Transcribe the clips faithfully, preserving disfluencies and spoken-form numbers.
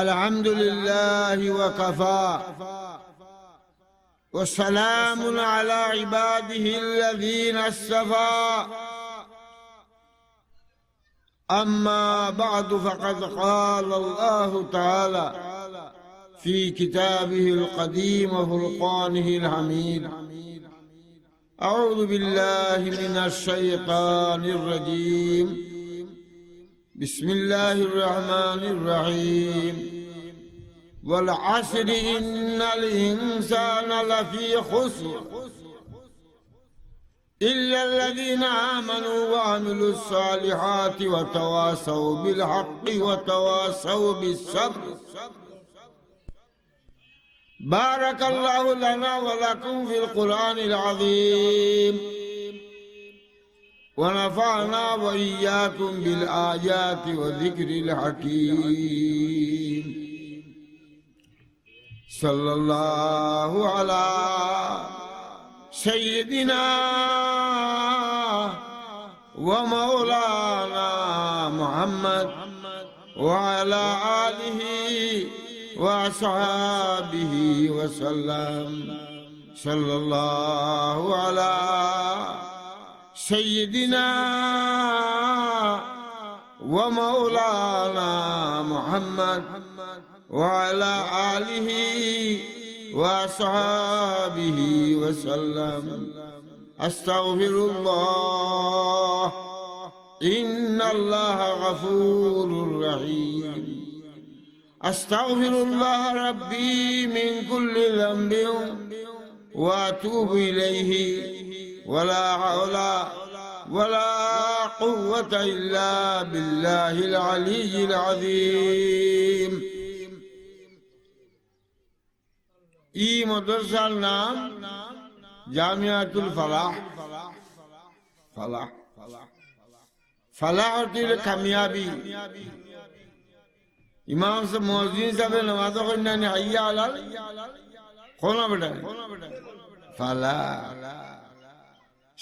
الحمد لله وكفى، وسلام على عباده الذين اصطفى. أما بعد، فقد قال الله تعالى في كتابه القديم وفرقانه الحميد: أعوذ بالله من الشيطان الرجيم. بسم الله الرحمن الرحيم. والعصر إن الإنسان لفي خسر. إلا الذين آمنوا وعملوا الصالحات وتواصوا بالحق وتواصوا بالصبر. بارك الله لنا ولكم في القرآن العظيم، ونفعنا وإياكم بالآيات والذكر الحكيم. صلى الله على سيدنا ومولانا محمد وعلى آله وأصحابه وسلم. صلى الله على سيدنا ومولانا محمد وعلى آله وأصحابه وسلم. أستغفر الله، إن الله غفور رحيم. أستغفر الله ربي من كل ذنب وأتوب إليه، ولا حول ولا قوة إلا بالله العلي العظيم. ই মাদ্রাসার নাম জামিয়াতুল ফালাহ। ফালাহ। ফালাহ অর্থ অইলো কামিয়াবি। ইমাম সাব, মুয়াজ্জিন সাবে নামাজো কইন না নি, হাইয়া আলাল, কও না বেটা, ফালাহ।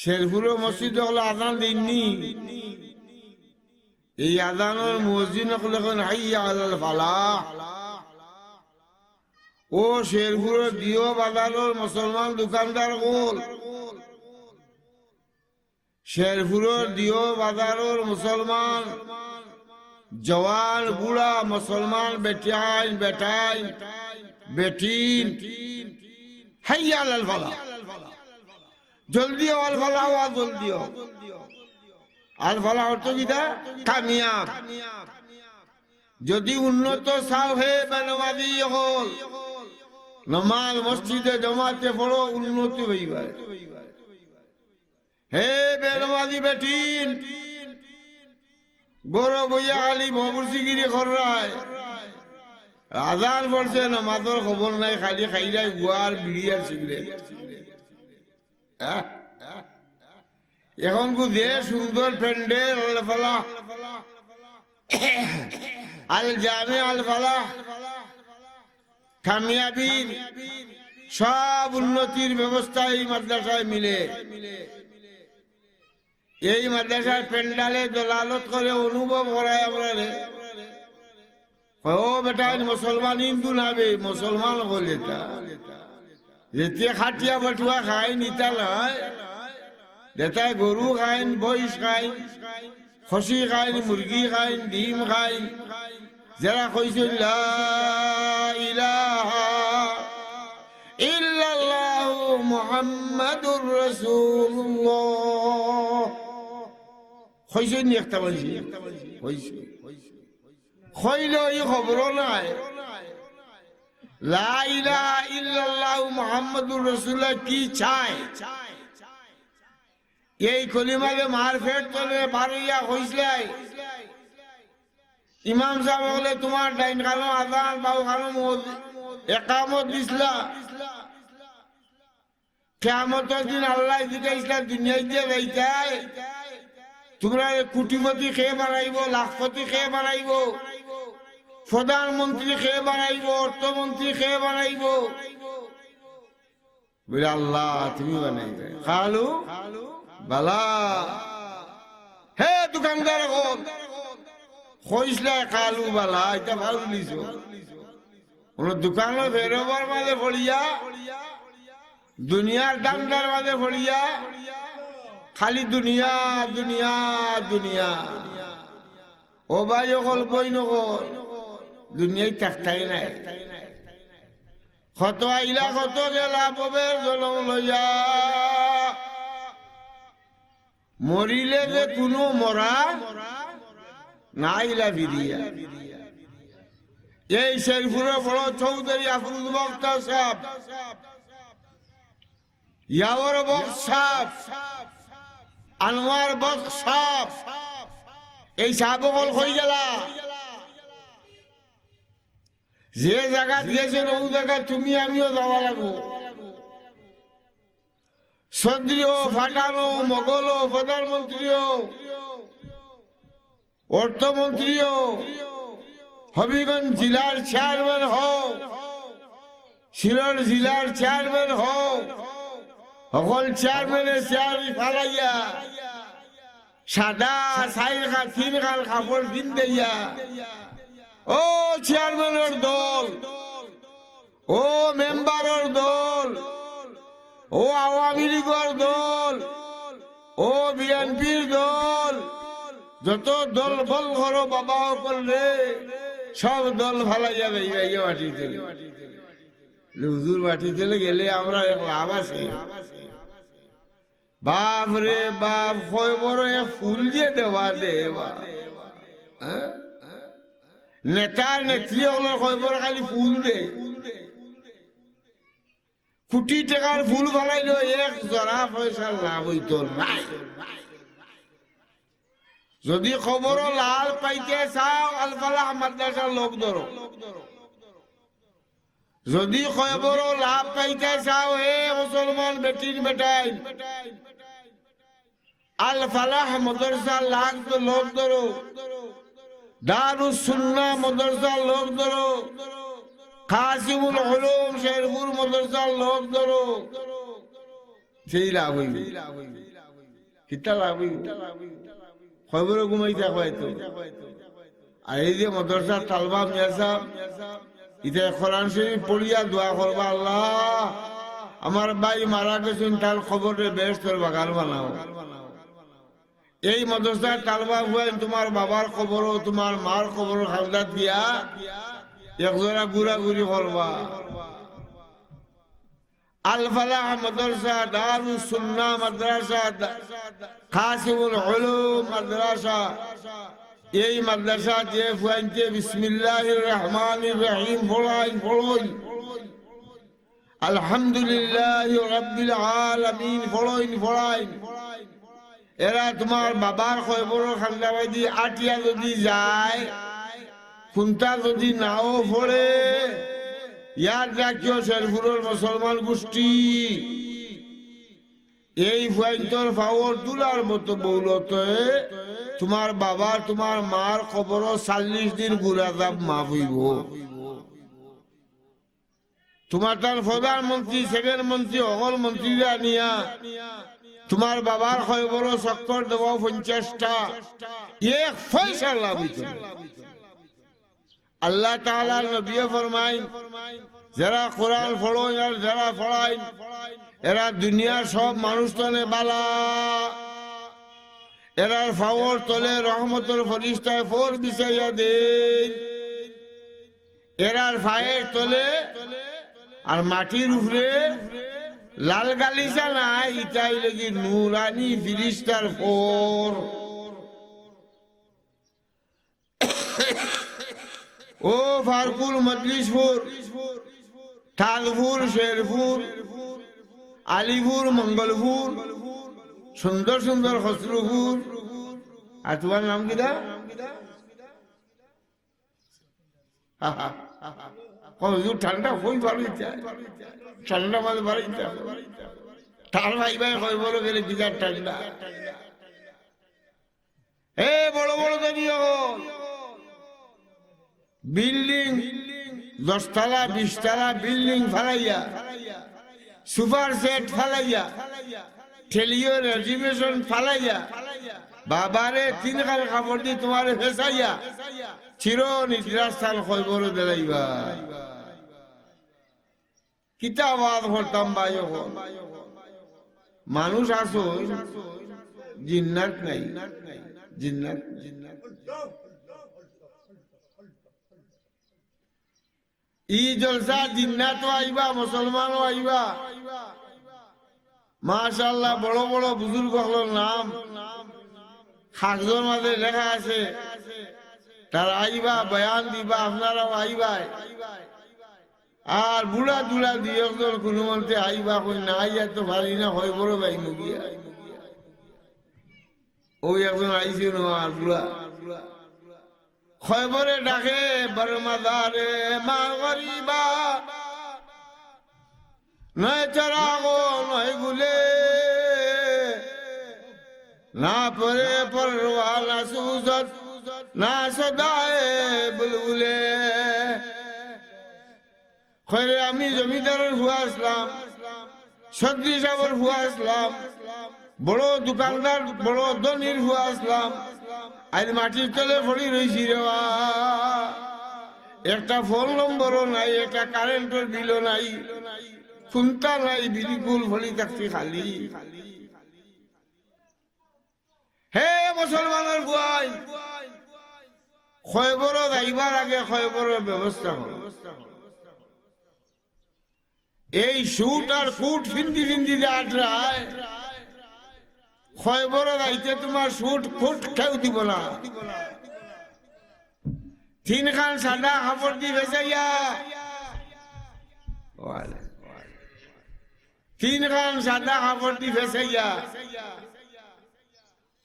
শেরপুরো মসজিদো অকলে আজান দেইন নি, এই আজানর মুয়াজ্জিন অকলে কইন, হাইয়া আলাল ফালাহ। ও শেরপুরর দিও বাজারর মুসলমান দোকানদার অকল, শেরপুরর দিও বাজারর মুসলমান, জওয়ান বুড়া মুসলমান, বেটিন বেটাইন, বেটিন, হাইয়া আলাল ফালাহ। জলদি অও, আল ফালাহ অও, জলদি অও। আল ফালাহ অর্থ কিতা? কামিয়াব। যদি উন্নত চাও হে বেনমাজি অকল, নমাজ মসজিদে জমাতে পড়ো, উন্নতি অইবায়। হে বেনমাজি বেটিন, ঘরো বইয়া খালি মবুরসিগিরি কররায়। আজান পড়ছে, নমাজর খবর নাই, খালি খাইরায় গুয়া আর বিড়ি আর সিগারেট। হ্যাঁ? এখন গু যে সুন্দর প্যান্ডেল, আল ফালাহ, আল জামে আল ফালাহ, কামিয়াবির সব উন্নতির ব্যবস্থা এই মাদ্রাসায় মিলে। এই মাদ্রাসার প্যান্ডেলে দলালত করে অনুভব করায় আমরারে। ও বেটা, মুসলমান হিন্দু না বে, মুসলমান অকল ইতা। যেতে খাটিয়া বটুয়া খাইন, ইতা নায়। যেতায় গরু খাইন, মইষ খাইন, খসি খাইন, মুরগি খাইন, ডিম খাইন। যেরা কইছইন, লা ইলাহা ইল্লাল্লাহু মুহাম্মাদুর রাসূলুল্লাহ। কইছইন নি একটা মানষে? কইছে। কইলেও ই খবরও নাই। লা ইলাহা ইল্লাল্লাহু মুহাম্মাদুর রাসূলুল্লাহ কি চায়? এই কলিমা যে মার পেট তনে বার অইয়া কইছলায়, ইমাম সাব অকলে তুমার ডাইন কানো আজান, বাউ কানো মউজ-, একামত দিছলা। কিয়ামতর দিন আল্লায় জিকাইছলা, দুনিয়াত দিয়া যাইতায়, তুমরারে কোটিপতি কে বানাইবো, লাখপতি কে বানাইবো, প্রধানমন্ত্রী কে বানাইবো, অর্থমন্ত্রী কে বানাইবো? বলে, আল্লাহ, তুমি বানাইবায়। কালু বালা। হে দোকানদার অকল, কইছলায় কালু বালা, ইতা ফাউলিছো। অনো দোকানো ফেরবার মাঝে পড়িয়া, দুনিয়ার ধান্দার মাঝে পড়িয়া, খালি দুনিয়া, দুনিয়া, দুনিয়া। ও ভাই অকল, বইন অকল, দুনিয়াত থাকতায় নায়। কত আইলা, কত গেলা, ভবের জনম লইয়া। মরিলে যে কুনু মরা, না আইলা ফিরিয়া। এই শেরপুরর বড় চৌধুরী আফরোজ বক্তা সাব, Yawar box sub, Anwar box sub, এই সাব অকল কই গেলা? যে জাগাত গেছইন, অউ জাগাত তুমি আমিও যাওয়া লাগবো। চৌধুরী অও, পাঠান অও, মোগল অও, প্রধানমন্ত্রী অও, অর্থমন্ত্রী অও, হবিগঞ্জ জেলার চেয়ারম্যান হও, সিলেট জেলার চেয়ারম্যান হও, হকল চেয়ারম্যানে চেয়ার ফালাইয়া সাদা চাইর খা-, তিন খান কাপড় পিন্দাইয়া, ও চেয়ারম্যানর দল, ও মেম্বারর দল, ও আওয়ামী লীগর দল, ও বিএনপির দল, যত দল বল করো বাবা অকল রে, সব দল ফালাইয়া যাইবা গিয়া মাটিত। হুজুর, মাটিত গেলে আমরা এক লাভ আছে। বাপ রে বাপ, কয়বরো এক ফুল দিয়া দেওয়া দেবা। হ্যাঁ? নেতা নেত্রী অকলর কয়বরো খালি ফুল দে। কোটি টেকার ফুল ফালাইলেও এক জরা পয়সার লাভ অইতো নায়। যদি কবরো লাভ পাইতে চাও, আল ফালাহ মাদ্রাসার লগ ধরো। যদি কবরো লাভ পাইতে চাও, হে মুসলমান বেটিন বেটাইন, আল ফালাহ মাদ্রাসার লাগ-, লগ ধরো, দারুস সুন্নাহ মাদ্রাসার লগ ধরো, কাসিমুল উলুম শেরপুর মাদ্রাসার লগ ধরো, সেই লাভ অইবো। কিতা লাভ অইবো? কবরো ঘুমাইতা কয় তো। আর এই যে মাদ্রাসার তালবা মিয়া সাব, ইতা কোরআন শরীফ পড়িয়া দোয়া করবা, "আল্লাহ, আমার ভাই মারা গেছইন, তার কবররে বেহেশতর বাগান বানাও।" এই মাদ্রাসার তালবা ফুয়াইন তুমার বাবার কবরো, তুমার মার কবরো খান্দাত গিয়া এক জরা ঘুরাঘুরি করবা। আল ফালাহ মাদ্রাসা, দারুস সুন্নাহ মাদ্রাসা, দা-, কাসিমুল উলুম মাদ্রাসা, এই মাদ্রাসা যে ফুয়াইন্তে বিসমিল্লাহির রহমানির রহিম পড়াইন, পড়ইন, আলহামদুলিল্লাহি রাব্বিল আলামিন পড়ইন, পড়াইন, এরা তুমার বাবার কবরর খান্দাবায়দি আটিয়া যদি যায়, কুন্তা যদি নাও পড়ে, ইয়াদ রাখিও শেরপুরর মুসলমান গুষ্টি, এই ফুয়াইন্তর পাওর ধুলার মতো বৌলতে তুমার বাবার, তুমার মার কবরো চাল্লিশ দিন গুনা আযাব মাফ অইবো। তুমার তান প্রধানমন্ত্রী, সেকেন্ড মন্ত্রী, হকল মন্ত্রীরে আনিয়া তুমার বাবার কবরো চক্কর দেওয়াও পঞ্চাশটা, এক পয়সার লাভ অইতো নায়। আল্লাহ তাআলার নবীয়ে ফরমাইন, যেরা কোরআন পড়ইন আর যেরা পড়াইন, এরা দুনিয়ার সব মানুষ তনে বালা। এরার পাওর তলে রহমতর ফিরিস্তায় ফর বিছাইয়া দেইন। এরার পায়ের তলে আর মাটির উপরে লাল গালিচা নাই, ইতা অইলো গি নুরানি ফিরিস্তার ফর। ও ফারকুল, মজলিশপুর, তাজপুর, শেরপুর, আলিপুর, মঙ্গলপুর, সুন্দর সুন্দর খসরুপুর। আর তুমার নাম কিতা? কয় হুজুর, ঠান্ডা অই বারইতা, ঠান্ডা মানে বারইতা। তার ভাই ভাই কয় বড় গেলে বিরাট ঠান্ডা। এ বড় বড় ধনী অকল, বিল্ডিং, দশতলা, বিশতলা বিল্ডিং ফালাইয়া, সুপার সেট ফালাইয়া, টেলিও রেজিমেশন ফালাইয়া, বাবারে তিনখান কাপড় দি তুমারে ফেছাইয়া চির নিদ্রাস্থান কয়বরো দিলাইবা। কিতা ওয়াজ করতাম ভাই অখন? মানুষ আছইন, জিন্নাত নাই, জিন্নাত, জিন্নাত। ই জলসা জিন্নাতও আইবা, মুসলমানও আইবা। মাশাআল্লাহ, বড় বড় বুজুর্গ অকলর নাম কাগজর মাঝে লেখা আছে, তারা আইবা, বয়ান দিবা, আপনারাও আইবায়। আর বুড়া দুড়া দুই একজন কুনুমন্তে আইবা, কইন না আইয়া তো পারি না, কয়বরো যাইমু গিয়া। অউ একজন আইছইন, আর বুড়া। কয়বরে ডাকে, বর মাজারে মা গরিবা, নয় চরাগো নয় গুলে, না পরে পরোয়া না সুজত, না সদায় বুলবুলে। কইরে, আমি জমিদারর ফুয়া আছলাম, সদরি সাবর ফুয়া আছলাম, বড় দোকানদার, বড় ধনির ফুয়া আছলাম, আইজ মাটির তলে পড়ি রইছি রে বা। একটা ফোন নম্বরও নাই, একটা কারেন্টর বিলও নাই, কুন্তা নাই, বিলকুল পড়ি থাকছি খালি। হে মুসলমানর ফুয়াইন, কয়বরো যাইবার আগে কয়বরর ব্যবস্থা করো। এই স্যুট আর কুট ফিন্দি ফিন্দি যে আটরায়, কয়বরো যাইতে তুমার স্যুট কুট কেউ দিবো না। তিনখান সাদা কাপড় দি ফেছাইয়া, তিনখান সাদা কাপড় দি ফেছাইয়া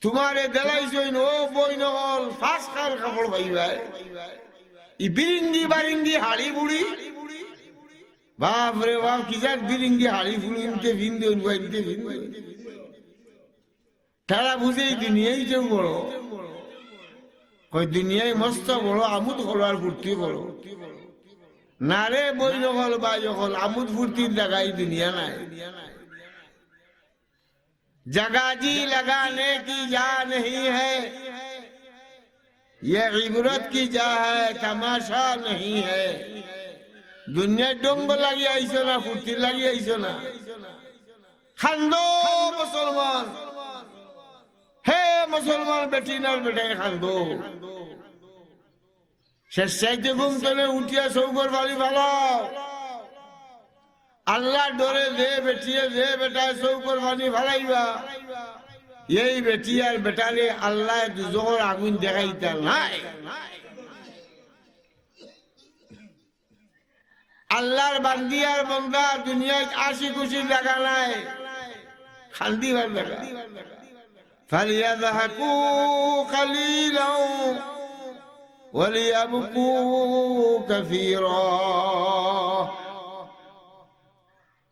তুমারে দিলাইছইন, ও বইন অকল, পাঁচখান কাপড় পাইবায়। ই বিরিঙ্গি বারিঙ্গি হাড়ি বুড়ি, বাপ রে বাপ, কি জাত বিরিঙ্গি হাড়ি ফুড়ি ইনতে ফিন্দইন, ইনতে ফিন্দইন। তারা বুঝে ই দুনিয়াই যে বড়, কয় দুনিয়াই মস্ত বড়, আমোদ করো আর ফুর্তি করো। না রে বইন অকল, ভাই অকল, আমোদ ফুর্তির জাগা ই দুনিয়া নায়। जगह जी लगाने की जा नहीं है, ये इबरत की जा है, तमाशा नहीं है। দুনিয়ার ঢং লাগি আইছো না, ফুর্তি লাগি আইছো না। কান্দো মুসলমান, হে মুসলমান বেটিন আর বেটাইন কান্দো। শেষ চাইতে ঘুম তনে উঠিয়া চউখর পানি ফালাও। আল্লার ডরে যে বেটিয়ে যে বেটায় চউখর পানি ফালাইবা, এই বেটি আর বেটারে আল্লায় দুজখর আগুন দেখাইতা নায়। আল্লার বান্দি আর বন্দা দুনিয়াত হাসি খুশির জাগা নায়, কান্দিবার জাগা। فليضحكوا قليلا وليبكوا كثيرا।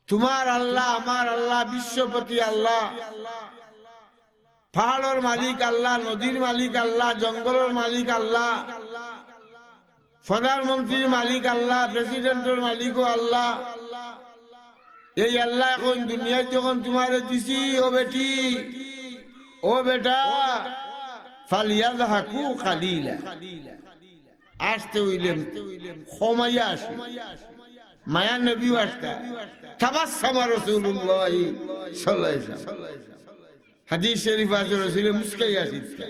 তুমার আল্লা, আমার আল্লা, বিশ্বপতি আল্লা, পাহাড়র মালিক আল্লা, নদীর মালিক আল্লা, জঙ্গলর মালিক আল্লা, প্রধানমন্ত্রীর মালিক আল্লা, প্রেসিডেন্টর মালিকও আল্লা। এই আল্লায় কইন দুনিয়াত যখন তুমারে দিছি, ও বেটি, ও বেটা, فليضحكوا قليلا। হাসতে অইলে কমাইয়া হাসো। মায়ার নবীও হাসতা। تبسم رسول الله صلى الله عليه وسلم। হাদিস শরীফ আছে, রসুলে মুস্কাইয়া হাসি দিতা।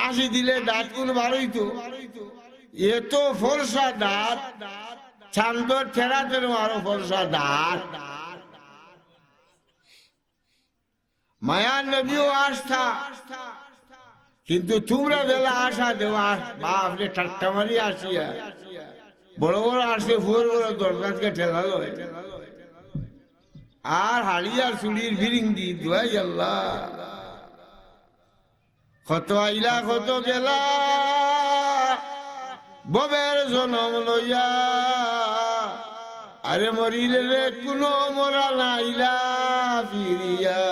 হাসি দিলে দাঁতগুন বার অইতো। এত ফর্সা দাঁত, চান্দর টেরাতেরও আরো ফর্সা দাঁত। মায়ার নবীও হাসতা, কিন্তু তুমরা যেলা হাসা দেও, বাপরে ঠাট্টা মারি হাসিয়া। বড় বড় হাসে, ফুয়ার বড় দরজাতকে ঠেলা লয়। আর হাড়ি আর চুড়ির বিরিঙ্গি, দুয়াই আল্লা। কত আইলা কত গেলা, ভবের জনম লইয়া। আরে মরিলে রে কুনো মরা নাইলা ফিরিয়া।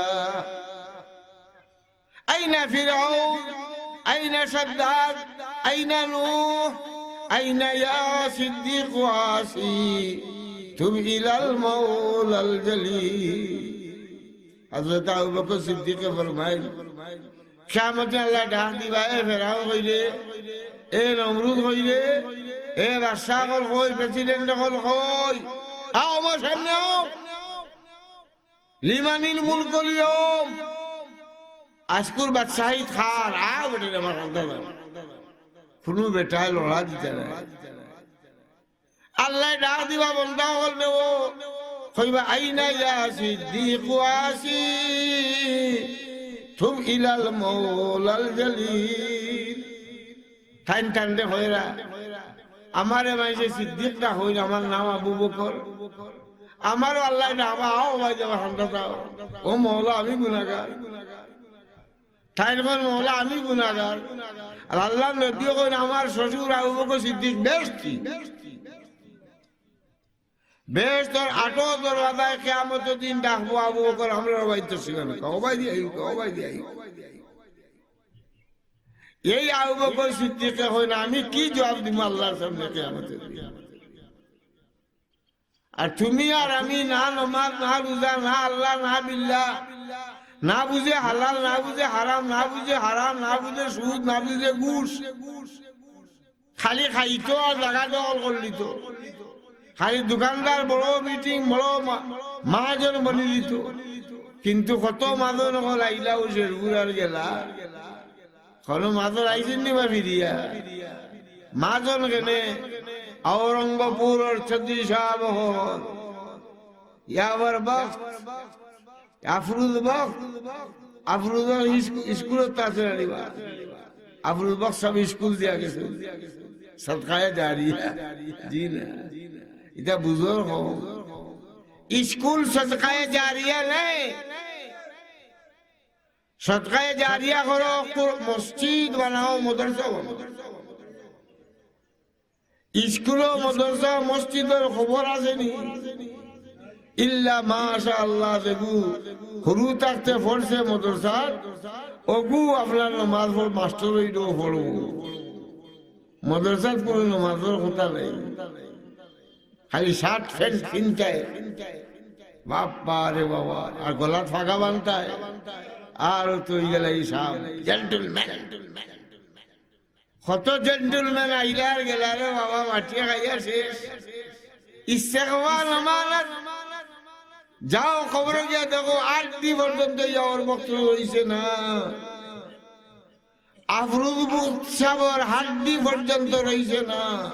أين فرعون؟ أين شداد؟ أين نوح؟ أين يا صديق عاصي؟ تب إلى المولى الجليل। হযরত আবু বকর সিদ্দিকে ফরমাইল, কিয়ামতে আল্লায় ডাক দিবা, "এ ফেরাউন কই রে, এ নমরুদ কই রে, এ বাদশা অকল কই, প্রেসিডেন্ট অকল কই, আও আমার সামনে আও।" লিমানিল মুলকুল ইয়াউম। আইজকুর বাদশাহিত কার? আও বেটা, আমার কথা বল। কুনু বেটায় লড়া দিতা নায়। আল্লায় ডাক দিবা, বন্দা অকলরে, কইবা, "আইনা ইয়া সিদ্দিক ওয়াসি, তুব ইলাল মাওলাল জালিল।" তাইন তানরে কইরা, "আমারে মাইনষে সিদ্দিক ডাকইন, আমার নাম আবু বকর।" আমারও আল্লায় ডাকবা, "আও ভাই, যাবা ঠান্ডা যাও। ও মওলা, আমি গুনাগার।" তাইন কইন, "মওলা, আমি গুনাগার।" আর আল্লার নবীয়ে কইন, "আমার শ্বশুর আবু বকর সিদ্দিক বেহেশতি।" বেহেশতর আটো দরওয়াজায় কিয়ামতর দিন ডাকবো, "আবু বকর, আমরার বাড়িত আছইন নি?" "ও ভাই দিয়া আইও, ও ভাই দিয়া আইও।" এই আবু বকর সিদ্দিকে কইন, "আমি কি জুয়াব দিমু আল্লার সামনে কিয়ামতর দিন?" আর তুমি আর আমি না নমাজ, না রুজা, না আল্লা, না বিল্লা, না বুঝে হালাল, না বুঝে হারাম, না বুঝে হারাম, না বুঝে সুদ, না বুঝে ঘুষ। খালি খাইতো আর জাগা দখল করিলিতো। খালি দোকানদার, বড় মিটিং, বড় মা-, মাহাজন বনিলিতো। কিন্তু কত মাজন অকল আইলা ও শেরপুর আর গেলা। কুনু মাজন আইছইন নি বা ফিরিয়া? মাজন কেনে? আওরঙ্গপুরর চৌধুরী সাব অকল। ইয়াবর বখত, আফরুজ বখত, আফরুজর ইস-, ইস্কুলত আছে না নি বা? আফরুজ বখত সাব ইস্কুল দিয়া গেছইন। সদকায়ে জারিয়া। জি না। ইতা বুজুর্গ অকল। ইস্কুল সদকায়ে জারিয়া নায়। সদকায়ে জারিয়া করো, কো-, মসজিদ বানাও, মাদ্রাসা বানাও। ইস্কুল, মাদ্রাসা, মসজিদর খবর আছে নি? ইল্লা মাশাআল্লাহ, যেগু হুরু থাকতে পড়ছে মাদ্রাসাত, অগু আপনার নমাজ পড়-, মাস্টর অইলেও পড়বো। মাদ্রাসাত কুনু নমাজর কথা নাই। খালি শার্ট প্যান্ট কিনতায়, বাবা রে বাবা, আর গলাত ফাগা বানতায়, আর তো অই গেলা ই সাব, জেন্টলম্যান। কত জেন্টলম্যান আইলা আর গেলা রে বাবা, মাটিয়া খাইয়া শেষ। ইস্তেকবাল আমানত। যাও কবরো গিয়া দেখো, আড্ডি পর্যন্ত ইয়াবর বখত রইছে না। আফরুজ বখত সাবর হাড্ডি পর্যন্ত রইছে না।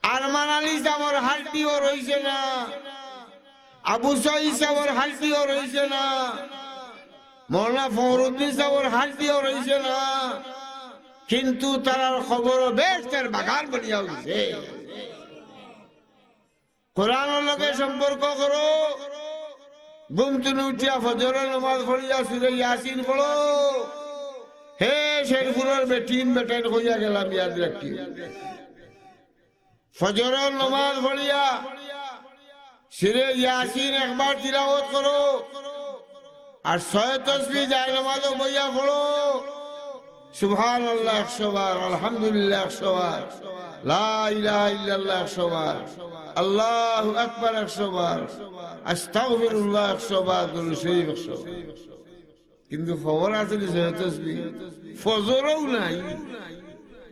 আরমান আলী সাবর হাড্ডিও রইছে না। আবু সাঈদ সাবর হাড্ডিও রইছে না। মৌলানা ফখরুদ্দিন সাবর হাড্ডিও রইছে না। কিন্তু তারার কবরো বেহেশতর বাগান বনিয়া উঠছে। কোরআনর লগে সম্পর্ক করো। ঘুম তুনি উঠিয়া ফজরর নমাজ পড়িয়া সুরে ইয়াসিন পড়ো। হে শেরপুরর বেটিন বেটাইন কইয়া গেলাম, ইয়াদ রাখিও। ফজরর নমাজ পড়িয়া সুরে ইয়াসিন একবার তিলাওয়াত করো। আর ছয় তসবি যায় নমাজো বইয়া পড়ো। সুবহানাল্লাহ একশো বার, আলহামদুলিল্লাহ একশো বার, লা ইলাহা ইল্লাল্লাহ একশো বার, আল্লাহু আকবার একশো বার, আস্তাগফিরুল্লাহ একশো বার, দুরূদ শরীফ একশো বার। কিন্তু খবর আছে নি ছয় তসবি? ফজরও নাই।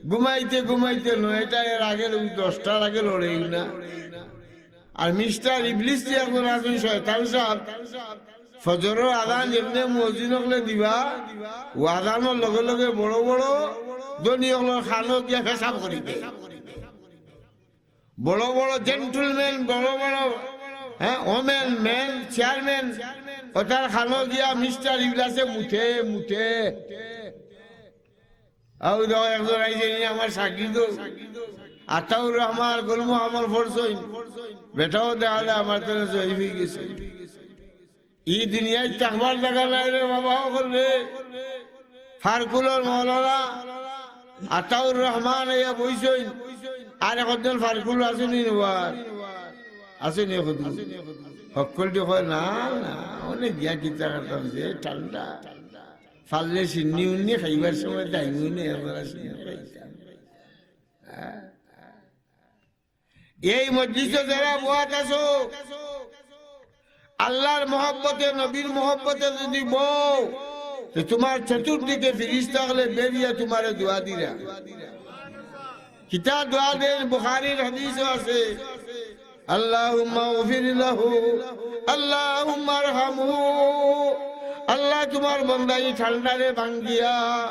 ঘুমাইতে ঘুমাইতে নয়টা এর আগে, দশটার আগে লড়েই না। আর মিস্টার ইবলিস যে একজন আছেন, শয়তান সাব, ফজরর আজান যেমনে মুয়াজ্জিন অকলে দিবা, ও আজানর লগে লগে বড় বড় ধনী অকলর খানো গিয়া পেশাব করিবে। বড় বড় জেন্টলম্যান, বড় বড়, হ্যাঁ, ওমেন, ম্যান, চেয়ারম্যান, অতার খানো গিয়া মিস্টার ইবলিসে মুতে, মুতে। আউ দেখো, একজন আইছে, ই আমার শাগির্দ, আতাউর রহমান, গুল মোহাম্মদ ফরসইন, বেটাও দেখা যায় আমার তনে জয়ীফ অই গেছে। ই দুনিয়াত থাকবার জাগা নাই রে বাবা, অকল রে। ফারকুলর মৌলানা আতাউর রহমান আইয়া বইছইন, আর একজন ফারকুল আছইন নি বার? আছইন নি কত? হক্কলটি কয়, "না, না, অনে গিয়া কিতা করতাম যে ঠান্ডা।" পারলে শিন্নি উন্নি খাইবার সময় টাইম উন্নি একবার শিন্নি খাইতাম। হ্যাঁ? এই মজলিসো যারা বওয়াত আছো, আল্লাহর মহব্বতে, নবীর মহব্বতে যদি বও, তে তুমার চতুর্দিকে ফিরিস্তা অকলে বেরিয়া তুমারে দোয়া দিরা। কিতা দোয়া দেইন? বুখারীর হাদিসও আছে, "আল্লাহুম্মা গফির লাহু, আল্লাহুম্মা আরহামহু।" আল্লাহ, তুমার বন্দা ই ঠান্ডারে ভাঙ্গিয়া,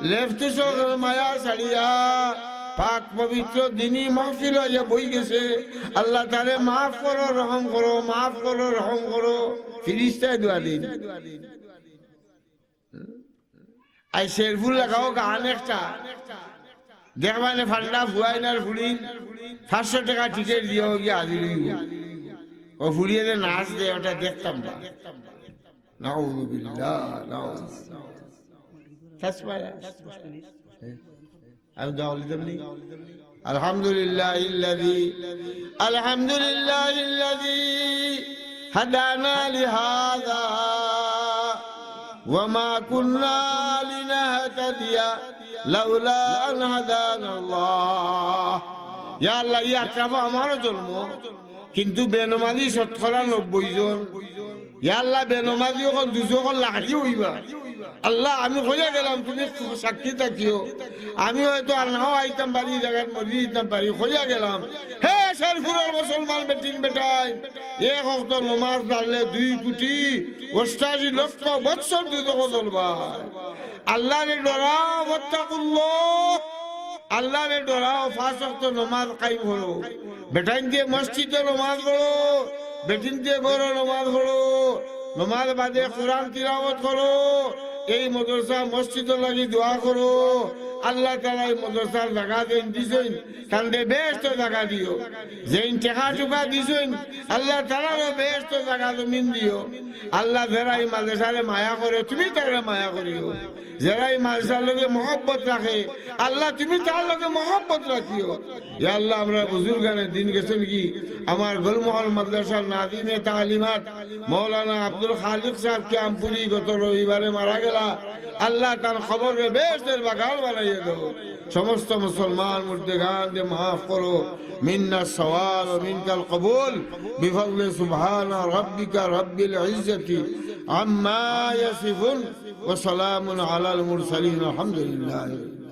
লেপ তুষকর মায়া ছাড়িয়া, পাক পবিত্র দিনী মাহফিল অইয়া বই গেছে। আল্লাহ, তারে মাফ করো, রহম করো, মাফ করো, রহম করো। ফিরিস্তায় দোয়া দেইন। আই শেরপুর লাখাও গান একটা। দেখবানে ফান্ডা ফুয়াইন আর ফুড়িন পাঁচশো টেকা টিকিট দিয়া অগিয়া হাজির অইবো। অউ ফুড়িয়ে যে নাচ দেয়, ওটা দেখতাম না। নাউযুবিল্লাহ, নাউযুবিল্লাহ। তাসমারা। আমি দোয়া বলি দেবনি। الحمد لله الذي، الحمد لله الذي هدانا لهذا وما كنا لنهتدي لولا أن هدانا الله। ইয়া আল্লাহ, ই আতরাফো আমারও জন্ম, কিন্তু বেনমাজি শতকরা নব্বই জন। ইয়া আল্লাহ, বেনমাজি অকল দুজখর লাকড়ি অইবা। আল্লাহ, আমি কইয়া গেলাম, তুমি সাক্ষী থাকিও। আমি হয়তো আর নাও আইতাম পারি, ই জাগাত মরি যাইতাম পারি, কইয়া গেলাম। হে শেরপুরর মুসলমান বেটিন বেটাইন, এক ওয়াক্ত নমাজ ছাড়লে দুই কোটি অষ্টাশি লক্ষ বৎসর দুজখো জ্বলবা। আল্লাহরে ডরাও, ওয়াত্তাকুল্লাহ। আল্লাহরে ডরাও, পাঁচ ওয়াক্ত নমাজ কায়েম করো। বেটাইন্তে মসজিদো নমাজ পড়ো, বেটিন্তে ঘরো নমাজ পড়ো, নমাজ বাদে কোরআন তিলাওয়াত করো, এই মাদ্রাসা মসজিদর লাগি দোয়া করো। আল্লাহ তাআলায় ই মাদ্রাসার জাগা যেইন দিছইন, তানরে বেহেস্তো জাগা দিও। যেইন টেকা টুকা দিছইন, আল্লাহ তাআলারে বেহেস্তো জাগা জমিন দিও। আল্লাহ, যেরা ই মাদ্রাসারে মায়া করে, তুমি তারারে মায়া করিও। যেরা ই মাদ্রাসার লগে মহব্বত রাখে, আল্লাহ, তুমি তার লগে মহব্বত রাখিও। ইয়া আল্লাহ, আমরার বুজুর্গানে দিন গেছইন গি, আমার গোলমহল মাদ্রাসার নাজিমে তালিমাত মাওলানা আব্দুল খালিক সাহেব ক্যাম্পুরি গত রবিবারে মারা গেলা। আল্লাহ, তান কবররে বেহেস্তর বাগান বানাইয়া দেও। সমস্ত মুসলমান মুর্দেগানরে মাফ করো। منا السؤال ومنك القبول بفضل سبحان ربك رب العزة عما يصفون وسلام على المرسلين والحمد لله.